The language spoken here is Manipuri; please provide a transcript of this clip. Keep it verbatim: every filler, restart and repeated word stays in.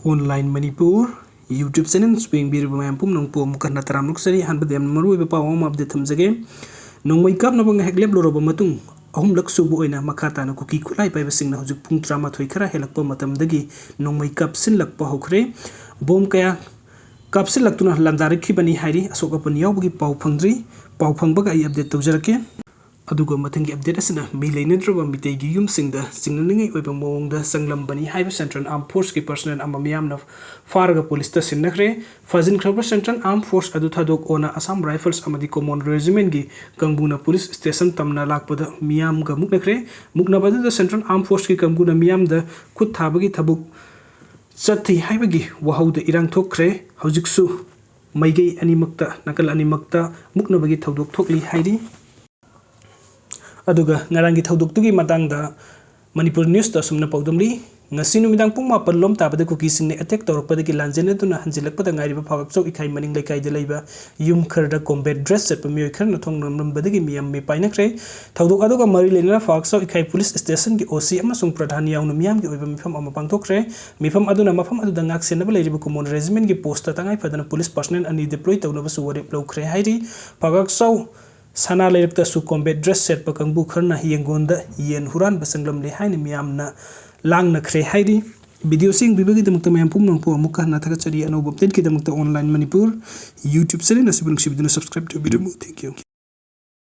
Online Manipur YouTube channel ꯌꯦꯡꯕꯤꯔꯤꯕ ꯃꯌꯥꯝ ꯄꯨꯝꯅꯃꯛꯄꯨ ꯑꯃꯨꯛ ꯍꯟꯅ ꯇꯔꯥꯝꯅ ꯑꯣꯛꯆꯔꯤ꯫ ꯑꯍꯥꯟꯕꯗ ꯌꯥꯝꯅ ꯃꯔꯨꯑꯣꯏꯕ ꯄꯥꯎ ꯑꯃ update ꯊꯝꯖꯒꯦ꯫ ꯅꯣꯡꯃꯩ ꯀꯥꯞꯅꯕ ꯉꯥꯏꯍꯥꯛ ꯂꯦꯞꯂꯨꯔꯕ ꯃꯇꯨꯡ, ꯑꯍꯨꯝꯂꯛ ꯁꯨꯕ ꯑꯣꯏꯅ ꯃꯈꯥ ꯇꯥꯅ ꯀꯨꯀꯤ ꯈꯨꯠꯂꯥꯏ ꯄꯥꯏꯕꯁꯤꯡꯅ ꯍꯧꯖꯤꯛ ꯄꯨꯡ ꯇꯔꯥꯃꯥꯊꯣꯏ ꯈꯔ ꯍꯦꯜꯂꯛꯄ ꯃꯇꯝꯗꯒꯤ ꯅꯣꯡꯃꯩ ꯀꯥꯞꯁꯤꯜꯂꯛꯄ ꯍꯧꯈ꯭ꯔꯦ꯫ ꯕꯣꯝ ꯀꯌꯥ ꯀꯥꯞꯁꯤꯜꯂꯛꯇꯨꯅ ꯂꯥꯟꯗꯥꯔꯛꯈꯤꯕꯅꯤ ꯍꯥꯏꯔꯤ꯫ ꯑꯁꯣꯛ ꯑꯄꯟ ꯌꯥꯎꯕꯒꯤ ꯄꯥꯎ ꯐꯪꯗ꯭ꯔꯤ꯫ ꯄꯥꯎ ꯐꯪꯕꯒ ꯑꯩ update ꯇꯧꯖꯔꯛꯀꯦ꯫ ꯑꯗꯨꯒ ꯃꯊꯪꯒꯤ update ꯑꯁꯤꯅ ꯃꯤ ꯂꯩꯅꯗ꯭ꯔꯕ ꯃꯤꯇꯩꯒꯤ ꯌꯨꯝꯁꯤꯡꯗ ꯆꯤꯡꯅꯅꯤꯡꯉꯥꯏ ꯑꯣꯏꯕ ꯃꯑꯣꯡꯗ ꯆꯪꯂꯝꯕꯅꯤ ꯍꯥꯏꯕ Central Armed Forceꯀꯤ personnel ꯑꯃ ꯃꯤꯌꯥꯝꯅ ꯐꯥꯔꯒ ꯄꯨꯂꯤꯁꯇ ꯁꯤꯟꯅꯈ꯭ꯔꯦ꯫ ꯐꯥꯖꯤꯟꯈ꯭ꯔꯕ Central Armed Force ꯑꯗꯨ ꯊꯥꯗꯣꯛꯑꯣꯅ Assam Rifles ꯑꯃꯗꯤ Common Regimentꯀꯤ ꯀꯥꯡꯕꯨꯅ ꯄꯨꯂꯤꯁ station ꯇꯝꯅ ꯂꯥꯛꯄꯗ ꯃꯤꯌꯥꯝꯒ ꯃꯨꯛꯅꯈ꯭ꯔꯦ꯫ ꯃꯨꯛꯅꯕ ꯑꯗꯨꯗ Central Armed Forceꯀꯤ ꯀꯥꯡꯕꯨꯅ ꯃꯤꯌꯥꯝꯗ ꯈꯨꯠ ꯊꯥꯕꯒꯤ ꯊꯕꯛ ꯆꯠꯊꯩ ꯍꯥꯏꯕꯒꯤ ꯋꯥꯍꯧꯗ ꯏꯔꯥꯡ ꯊꯣꯛꯈ꯭ꯔꯦ꯫ ꯍꯧꯖꯤꯛꯁꯨ ꯃꯥꯏꯀꯩ ꯑꯅꯤꯃꯛꯇ, ꯅꯥꯀꯜ ꯑꯅꯤꯃꯛꯇ ꯃꯨꯛꯅꯕꯒꯤ ꯊꯧꯗꯣꯛ ꯊꯣꯛꯂꯤ ꯍꯥꯏꯔꯤ꯫ ꯑꯗꯨꯒ ꯉꯔꯥꯡꯒꯤ ꯊꯧꯗꯣꯛꯇꯨꯒꯤ ꯃꯇꯥꯡꯗ Manipur Newsꯇ ꯑꯁꯨꯝꯅ ꯄꯥꯎꯗꯝꯂꯤ꯫ ꯉꯁꯤ ꯅꯨꯃꯤꯗꯥꯡ ꯄꯨꯡ ꯃꯥꯄꯟ ꯂꯣꯝ ꯇꯥꯕꯗ ꯀꯨꯀꯤꯁꯤꯡꯅ attack ꯇꯧꯔꯛꯄꯗꯒꯤ ꯂꯥꯟꯖꯦꯟꯅꯗꯨꯅ ꯍꯟꯖꯤꯜꯂꯛꯄꯗ ꯉꯥꯏꯔꯤꯕ ꯐꯥꯒꯛꯆꯧ ꯏꯈꯥꯏ ꯃꯅꯤꯡ ꯂꯩꯀꯥꯏꯗ ꯂꯩꯕ ꯌꯨꯝ ꯈꯔꯗ combat dress ꯁꯦꯠꯄ ꯃꯤꯑꯣꯏ ꯈꯔꯅ ꯊꯣꯡ ꯂꯣꯟꯂꯝꯕꯗꯒꯤ ꯃꯤꯌꯥꯝ ꯃꯤꯄꯥꯏꯅꯈ꯭ꯔꯦ꯫ ꯊꯧꯗꯣꯛ ꯑꯗꯨꯒ ꯃꯔꯤ ꯂꯩꯅꯅ ꯐꯥꯒꯛꯆꯧ ꯏꯈꯥꯏ police stationꯒꯤ OC ꯑꯃꯁꯨꯡ ꯄ꯭ꯔꯙꯥꯟ ꯌꯥꯎꯅ ꯃꯤꯌꯥꯝꯒꯤ ꯑꯣꯏꯕ ꯃꯤꯐꯝ ꯑꯃ ꯄꯥꯡꯊꯣꯛꯈ꯭ꯔꯦ꯫ ꯃꯤꯐꯝ ꯑꯗꯨꯅ ꯃꯐꯝ ꯑꯗꯨꯗ ꯉꯥꯛ ꯁꯦꯟꯅꯕ ꯂꯩꯔꯤꯕ Common Regimentꯀꯤ postꯇ ꯇꯉꯥꯏ ꯐꯗꯅ police personnel ꯑꯅꯤ deploy ꯇꯧꯅꯕꯁꯨ ꯋꯥꯔꯦꯞ ꯂꯧꯈ꯭ꯔꯦ ꯍꯥꯏꯔꯤ꯫ ꯐꯥꯒꯛꯆꯧ ꯁꯅꯥ ꯂꯩꯔꯛꯇꯁꯨ combat dress ꯁꯦꯠꯄ ꯀꯥꯡꯕꯨ ꯈꯔꯅ ꯌꯦꯡꯒꯣꯟꯗ ꯌꯦꯟ ꯍꯨꯔꯥꯟꯕ ꯆꯪꯂꯝꯂꯦ ꯍꯥꯏꯅ ꯃꯤꯌꯥꯝꯅ ꯂꯥꯡꯅꯈ꯭ꯔꯦ ꯍꯥꯏꯔꯤ꯫ Videoꯁꯤ ꯌꯦꯡꯕꯤꯕꯒꯤꯗꯃꯛꯇ ꯃꯌꯥꯝ ꯄꯨꯝꯅꯃꯛꯄꯨ ꯑꯃꯨꯛꯀ ꯍꯟꯅ ꯊꯥꯒꯠꯆꯔꯤ꯫ ꯑꯅꯧꯕ updateꯀꯤꯗꯃꯛꯇ Online Manipur YouTube channel ꯑꯁꯤꯕꯨ ꯅꯨꯡꯁꯤꯕꯤꯗꯨꯅ subscribe ꯇꯧꯕꯤꯔꯝꯃꯨ꯫ Thank you꯫